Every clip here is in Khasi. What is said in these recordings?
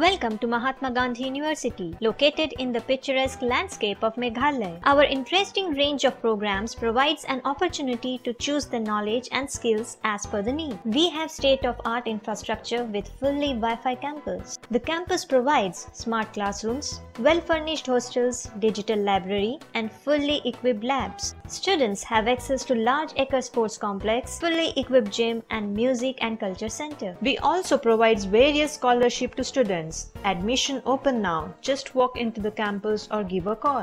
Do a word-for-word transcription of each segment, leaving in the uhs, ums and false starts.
Welcome to Mahatma Gandhi University, located in the picturesque landscape of Meghalaya. Our interesting range of programs provides an opportunity to choose the knowledge and skills as per the need. We have state-of-art infrastructure with fully Wi-Fi campus. The campus provides smart classrooms, well-furnished hostels, digital library, and fully equipped labs. Students have access to large acre sports complex, fully equipped gym, and music and culture center. We also provides various scholarship to students. Admission open now. Just walk into the campus or give a call.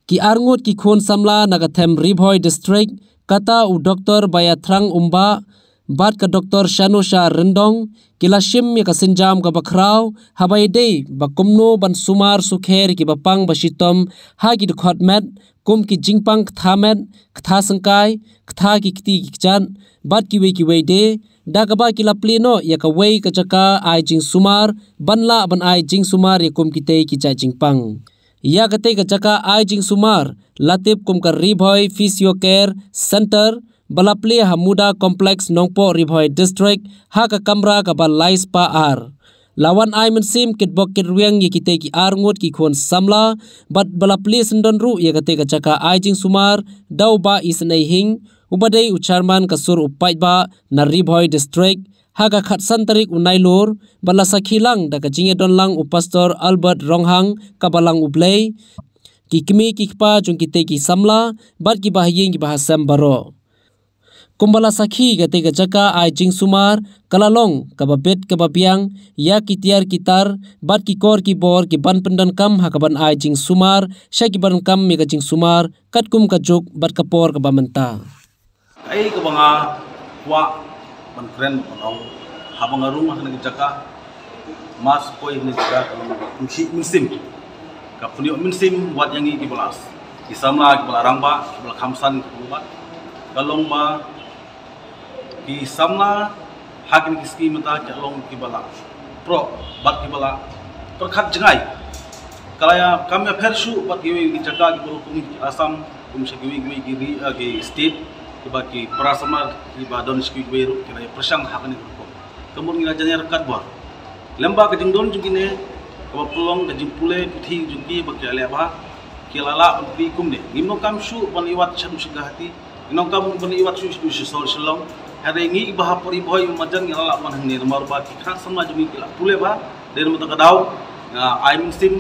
Ki arngut ki khun samla na ka them Ri Bhoi District, kata u Doktor Baiathrang Umbah bad ka Doktor Shanusha Ryndong, ki la shim ïa ka sienjam kaba khraw, haba ïadei ba kumno ban sumar sukher ki bapang bashitom ha ki dkhot met, kum ki jingpang ktha met, ktha syngkai, ktha ki kti ki kjat, bad kiwei kiwei de, da kaba ki la plie noh ïa kawei ka jaka ai jingsumar, ban lah ban ai jingsumar ïa kum kitei ki jait jingpang. Ïa katei ka jaka ai jingsumar la tip kum ka Ri Bhoi Physio Care Center, ba la plie ha Muda Complex, Nongpoh, Ri Bhoi District, ha ka kamra kaba lai spah ar. La wan ai mynsiem kitbok kitrwiang ïa kitei ki arngut ki khun samla, bad ba la plie syndon ruh ïa katei ka jaka ai jingsumar da u Bah Isynei Hing, uba dei u Chairman ka sur u paidbah na Ri Bhoi District, ha ka khatsan tarik u Nailur, bad la sakhi lang da ka jingïadon lang u Pastor Albert Ronghang, ka Balang U Blei, ki kmie ki kpa jong kitei ki samla, bad ki bahaïing ki bahasem baroh. Kumba la sakhi, katei ka jaka ai jingsumar ka la long kaba bit kaba biang ïa ki tiar ki tar bad ki kor ki bor kiban pyndonkam ha kaban ai jingsumar sha kiban kam ïa ka jingsumar katkum ka juk bad ka por kaba mynta. Kaei kaba nga kwah ban kren ban ong, haba nga rung ha kane ka jaka, mas poi ha kane ka jaka, ka long ka pynshih mynsiem, ka pynïoh mynsiem wat ïa ngi kiba la, ki samla kiba la rangbah, kiba la kham san, kiba la bad, ka long ba ki samla ha kine ki sngi mynta ki long kiba la proh bad kiba la pyrkhat jngai. Ka la ïa kam ïapher shuh bad kiwei ki jaka kiba la kum ki Assam, kum sha kiwei kiwei ki ri, eh, ki state, kiba ki para samla kiba don sha kiwei kiwei ruh ki la ïa pyrshang ha kane ka rukom. Ka mut ngi la jan ïa ryngkat bor. Lem bad ka jingdon jong kine, kaba pynlong ka jingpule puthi jong ki ba ki la leh bha, ki la lah ban pule kumne. Ngim donkam shuh ban ïa wad sha Guwahati, ngim donkam ban ïa wad shuh shuh sha Shillong. Hynrei ngi kiba ha Ri Bhoi marjan ngi la lah wan hangne namar ba ki khynnah samla jong ngi ki la pule bha. Dei namar kata ka daw nga ai mynsiem,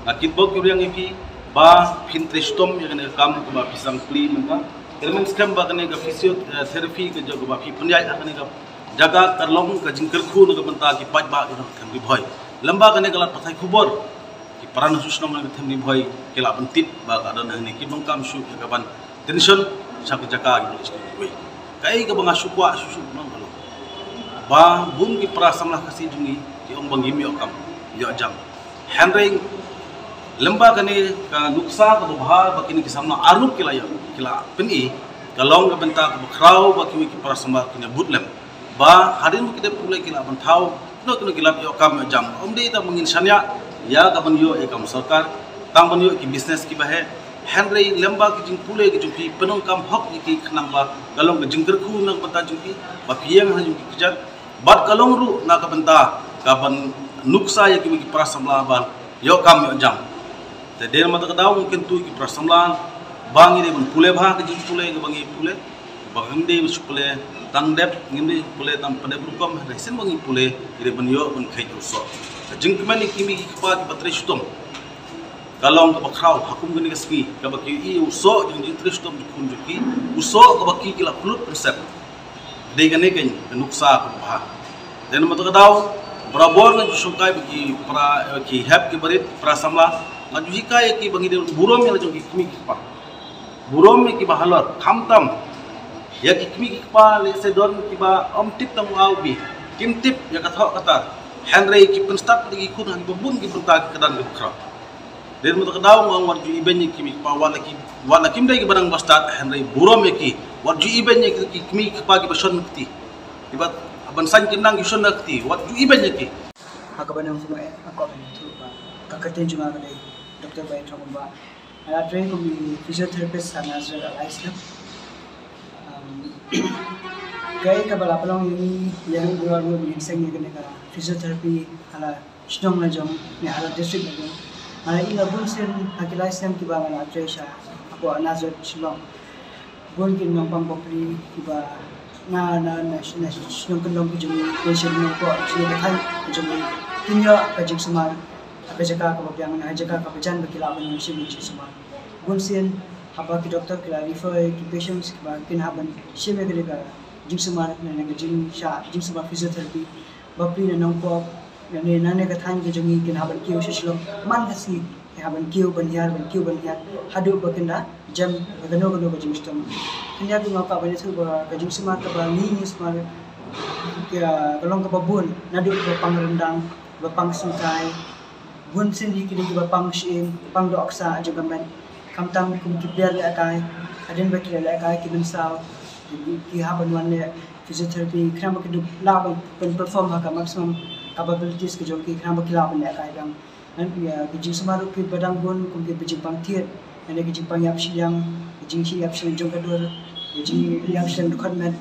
nga kitbok kitrwiang ïa ki ba phin trei shitom ïa kane ka kam kaba phi sdang plie mynta. Kyrmen skhem ba kane ka physiotherapy ka jaka ba phi pynïaid ha kane ka jaka ka long ka jingkyrkhu na ka bynta ki paidbah jong ka them Ri Bhoi. Lem bad kane ka lad pathai khubor, ki para nongshong shnong na ka them Ri Bhoi ki la pyntip ba ka don hangne, kim donkam shuh ïa kaban tension sha ka jaka kiba la sdang kiwei. Kaei kaba nga shu kwah shuh shuh ban ong ka long ba bun ki para samla Khasi jong ngi ki ong ba ngim ïoh kam ïoh jam. Hynrei lem bad kane ka nuksa kaba bha ba kine ki samla arngut ki la ïoh, ki la pyni, ka long ka bynta kaba khraw ba kiwei ki para samla kin ïa bud lem. Ba hadien ba ki dep pule ki lah ban thaw kino kino ki lad ïoh kam ïoh jam. Ym dei tang ba ngin shaniah ïa kaban ïoh ïa kam sorkar, tang ban ïoh ki business kiba heh. Hynrei lem bad ki jingpule ki jong phi, pyndonkam hok ïa ki khnang ba ka long ka jingkyrkhu na ka bynta jong phi ba phi ïeng ha jong ki kjat. Bad ka long ruh na ka bynta kaban nuksa ïa kiwei ki para samla ban ïoh kam ïoh jam. Te dei namar kata ka daw nga kyntu ïa ki para samla ba ngi dei ban pule bha ka jingpule kaba ngi pule, ba ngim dei ban shu pule tang dep, ngim dei pule tang pat dep rukom, hynrei shisien ba ngi pule ngi dei ban ïoh ban kheit u soh. Ka jingkmen ïa ki kmie ki kpa kiba trei shitom ka long kaba khraw ha kum kane ka sngi, kaba ki ïohi u soh jong ka jingtrei shitom jong ki khun jong ki, u soh kaba ki ki la pynlut pynsep. Dei kane ka nuksa kaba bha. Dei namar kata ka daw, barabor nga ju shongkai ba ki para, eh, ki hep ki barit, para samla, nga ju hikai ïa ki ba ngi dei ban burom ïa la jong ki kmie ki kpa. Burom ïa kiba halor, khamtam ïa ki kmie ki kpa, lehse don kiba ym tip tang u A u B, kim tip ïa ka thoh ka tar, hynrei ki pynstad ïa ki khun ha kiba bun ki bynta ki kyrdan kiba khraw. Dei namar kata ka daw nga ong wat ju ibeiñ ïa ki kmie ki kpa, wat la ki, wat la kim dei kiba dang ba stad, hynrei burom ïa ki. Wat ju ibeiñ ïa ki, ki kmie ki kpa kiba shon kti, kiba ban saiñ ki nang ki shon kti, wat ju ibeiñ ïa ki. Ha kaba nyngkong eh, nga kwah ban ïathuh ba ka kyrteng jong nga ka dei Doktor Baiathrang Umbah. Nga la trei kum i physiotherapist ha Nazareth Al Islam. Um, kaei kaba la pynlong ïa ngi, ïa ngi, ngi wan ngi seng ïa kane ka physiotherapy ha la shnong la jong, ne ha la district la jong. Nga la ïohi bun sien ha ki lai snem kiba nga la trei sha hapoh Nazareth Shillong. Bun ki nongpang bapli kiba na na na na shnong kyndong ki jong ngi, ki shnong nongpang shnong ka thaiñ ki jong ngi, kin ïoh ka jingsumar ha ka jaka kaba biang, ha jaka kaba jan ba ki lah ban shim ka jingsumar. Bun sien haba ki doktor ki la refer ki patients kiba kin hap ban shim ïa kane ka jingsumar, ne ka jingshah jingsumar physiotherapy, bapli na nongpop, nangne nangne ka thaiñ ka jong ngi kin hap ban kiew sha Shillong man ka sngi, kin hap ban kiew ban hiar, ban kiew ban hiar haduh ba kin da jem ha kano kano ka jingshitom. Hynrei nga kwah ban ïathuh ba ka jingsumar kaba ngi ngi sumar ka, ka long kaba bun, naduh kaba pang ryndang, kaba pang syngkai, bun sien hi ki dei kiba pang shyieng, pang dohksa jong ka met. Khamtam kum ki player lehkai, hadien ba ki lehkai ki mynsaw, ki hap ban wan leh physiotherapy khnang ba kin lah ban perform ha ka maximum capabilities ka jong ki, khnang ba ki lah ban lehkai biang. Nangta ki jingsumar ruh kiba dang bun kum ki jingpang thied, nangta ki jingpang ïap shiliang, ki jingïap shiliang jong ka dur, ki jingïap shiliang dkhot met,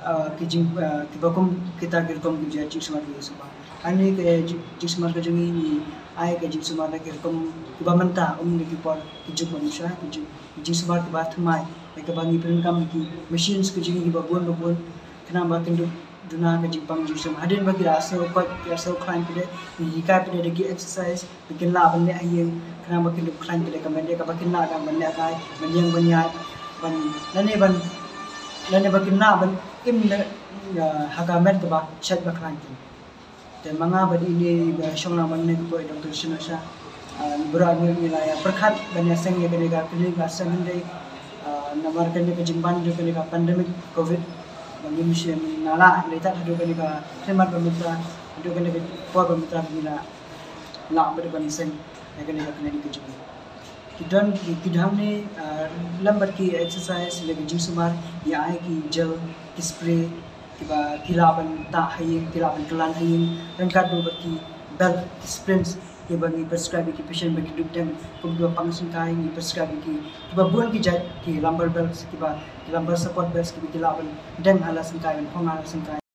ah, ki jing, ah, kiba kum kita ki rukom ki jait jingsumar ki sumar. Hangne ka jing, jingsumar ka jong ngi, ngi ai ka jingsumar da ki rukom kiba mynta, ym da ki por ki juk mynta, ki jing, ki jingsumar kiba thymmai, da kaba ngi pyndonkam ki machines ki jong ngi kiba bun ba bun, khnang ba kin dup duna ka jingpang jingsumar. Hadien ba ki la siew koit, ki la siew khlaiñ pat de, ngi hikai pat de da ki exercise, ba kin lah ban leh ha ïing, khnang ba kin dup khlaiñ pat de, ka met de kaba kin lah dang ban lehkai, ban ïeng ban ïaid, ban, lane ban, lane ba kin lah ban im ne, ah, ha ka met kaba shait ba khlaiñ kin. Te ma nga bad ine iba shong lang bad nga, nga kyrpad ïa u Doktor Shinosha, ah, bad ngi, ngi la ïa pyrkhat ban ïa seng ïa kane ka clinic last Sunday, ah, namar kane ka jingban jong kane ka pandemic covid, ba ngim shym la lah, hynrei tad haduh kane ka khlieh mat ba mynta, haduh kane ka por ba mynta ba ngi la lah bad ban seng ïa kane ka clinic ka jong ngi. Ki don ki, ki don ne, ah, lem bad ki exercise, lem ki jingsumar, ïa ai ki gel, ki spray, kiba ki lah ban tah ha ïing, ki lah ban kylan ha ïing, ryngkat bad ki belt, ki sprints, kiba ngi prescribe ïa ki patient ba ki dup deng, kum kiba pang syngkai ngi prescribe ïa ki, kiba bun ki jait, ki lumbar belts, kiba, ki lumbar support belts, kiba ki lah ban deng ha la syngkai, ban phong ha la syngkai.